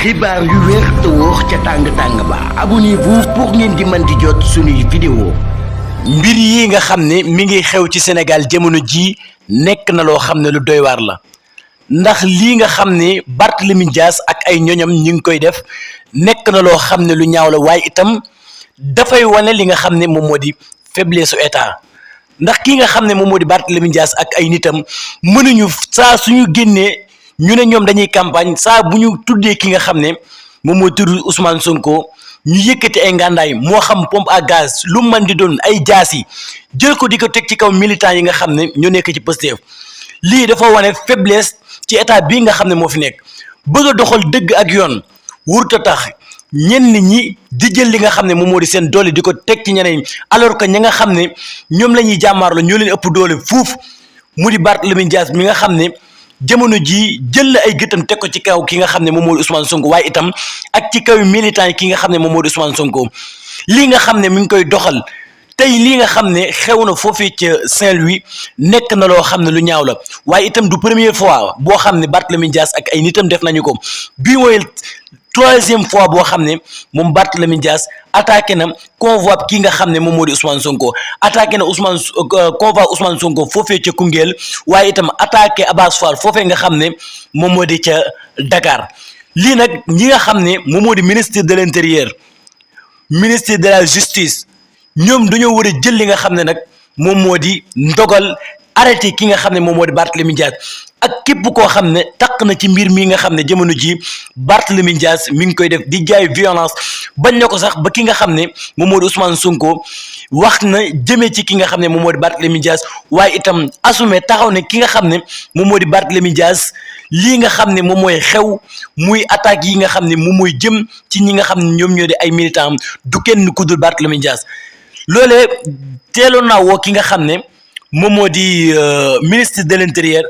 xibaar yu wér te wóor ca tàng-tàng ba abonnez-vous pour ngeen di mën di jot suñuy vidéo. mbir yi nga xam ne mi ngi xew ci Sénégal jamono ji nekk na loo xam ne lu doy waar la ndax lii nga xam ne Barthélémy Dias ak ay ñoñam ñi ngi koy def nekk na loo xam ne lu ñaaw la waaye itam dafay wane li nga xam ne moom moo di faiblesse su état ndax kii nga xam ne moom moo di Barthélémy Dias ak ay nitam mënuñu saa suñu génnee ñu ne ñoom dañuy campagne saa bu ñu tuddee ki nga xam ne moom mooy tudd Ousmane Sonko ñu yëkkati ay ngàndaay moo xam pompe à gaz lu man di doon ay jaas yi jël ko di ko teg ci kaw militants yi nga xam ne ñoo nekk ci Pastef lii dafa wane faiblesse ci état bii nga xam ne moo fi nekk bëgg a doxal dëgg ak yoon wurut a tax ñenn ñi di jël li nga xam ne moom moo di seen doole di ko teg ci ñeneen alors que ñi nga xam ne ñoom la ñuy jàmmaarloo ñoo leen ëpp doole fuuf mu di Barthélémy Dias mi nga xam ne jamono ji jël la ay gëtam teg ko ci kaw ki nga xam ne moom moo di Ousmane Sonko waaye itam ak ci kaw militant yi ki nga xam ne moom moo di Ousmane Sonko lii nga xam ne mi ngi koy doxal tey lii nga xam ne xew na foofii ca Saint-Louis nekk na loo xam ne lu ñaaw la waaye itam du première fois boo xam ne Barthélémy Dias ak ay nitam def nañu ko bii mooy troisième fois boo xam ne moom Barthélémy Dias attaqué na convoi ki nga xam ne moom moo di Ousmane Sonko attaqué na convoi Ousmane Sonko foofee ca Koungheul waaye itam attaqué Abass Fall foofee nga xam ne moom moo di ca Dakar lii nag ñi nga xam ne moom moo di ministre de l'intérieur ministre de la justice ñoom dañoo war a jël li nga xam ne nag moom moo di ndogal arrêté ki nga xam ne moom moo di Barthélémy Dias ak képp koo xam ne takk na ci mbir mi nga xam ne jamono ji Barthélémy Dias mi ngi koy def di jaay violence bañ na ko sax ba ki nga xam ne moom moo di Ousmane Sonko wax na jëmee ci ki nga xam ne moom moo di Barthélémy Dias waaye itam assumé taxaw ne ki nga xam ne moom moo di Barthélémy Dias lii nga xam ne moom mooy xew muy attaques yi nga xam ne moom mooy jëm ci ñi nga xam ne ñoom ñoo di ay militants du kenn ku dul Barthélémy Dias loolee teeloon naa woo ki nga xam ne moom moo di ministre de l'intérieur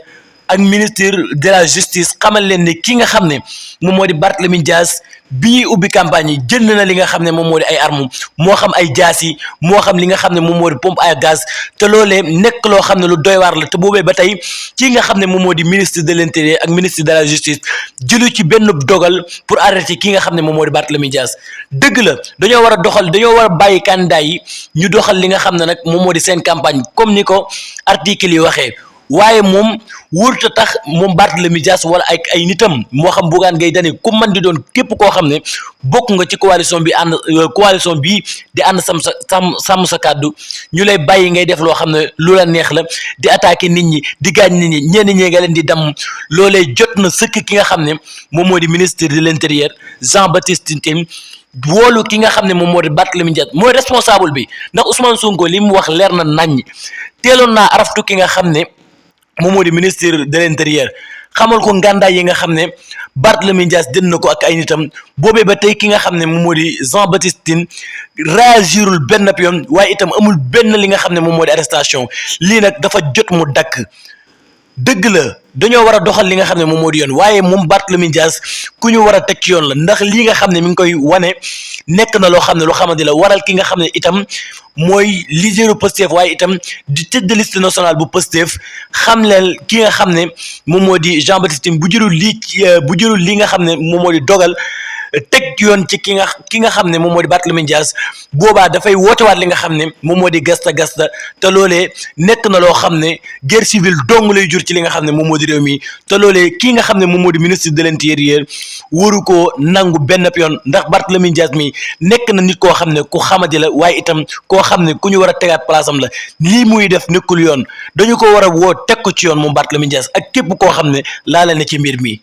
ak ministre de la justice xamal leen ne ki nga xam ne moom moo di Barthélémy Dias bi ñuy ubbi campagne yi jënd na li nga xam ne moom moo di ay armes moo xam ay jaas yi moo xam li nga xam ne moom moo di pompe à gaz te loolee nekk loo xam ne lu doy waar la te boobee ba tey ki nga xam ne moom moo di ministre de l'intérieur ak ministre de la justice jëlu ci benn dogal pour arrêter ki nga xam ne moom moo di Barthélémy Dias dëgg la dañoo war a doxal dañoo war a bàyyi candidat yi ñu doxal li nga xam ne nag moom moo di seen campagne comme ni ko article yi waxee waaye moom wurut a tax moom Barthélémy Dias wala ay nitam moo xam Bougane Gueye Dany ku man di doon képp koo xam ne bokk nga ci coalition bi di ànd sàmm sa kàddu ñu lay bàyyi ngay def loo xam ne lu la neex la di attaquer nit ñi di gaañ nit ñi ñenn ñee nga leen di damm loolee jot na sëkk ki nga xam ne moom moo di ministre de l'intérieur Jean-Baptiste Tine woolu ki nga xam ne moom moo di Barthélémy Dias mooy responsable bi ndax Ousmane Sonko li mu wax leer na naññ teeloon naa araftu ki nga xam ne moom moo di ministre de l'intérieur xamal ko ngàndaay yi nga xam ne Barthélémy Dias jënd na ko ak ay nitam boobee ba tey ki nga xam ne moom moo di Jean-Baptiste Tine réagirul benn yoon waaye itam amul benn li nga xam ne moom moo di arrestation lii nag dafa jot mu dakk dëgg la dañoo war a doxal li nga xam ne moom moo di yoon waaye moom Barthélémy Dias ku ñu war a teg ci yoon la ndax lii nga xam ne mi ngi koy wane nekk na loo xam ne lu xamante la waral ki nga xam ne itam mooy leaderu Pastef waaye itam di tête de liste nationale bu Pastef xam leen ki nga xam ne moom moo di Jean-Baptiste Tine bu jëlul lii nga xam ne moom moo di dogal teg yoon ci ki nga xam ne moom moo di Barthélémy Dias boobaa dafay wootewaat li nga xam ne moom moo di gasta te loolee nekk na loo xam ne guerre civile dong lay jur ci li nga xam ne moom moo di réew mi te loolee kii nga xam ne moom moo di ministre de l'intérieur waru koo nangu benn yoon ndax Barthélémy Dias mi nekk na nit koo xam ne ku xamadi la waaye itam koo xam ne ku ñu war a tegaat place am la lii muy def nekkul yoon dañu ko war a woo teg ko ci yoon moom Barthélémy Dias ak képp koo xam ne laala na ci mbir mi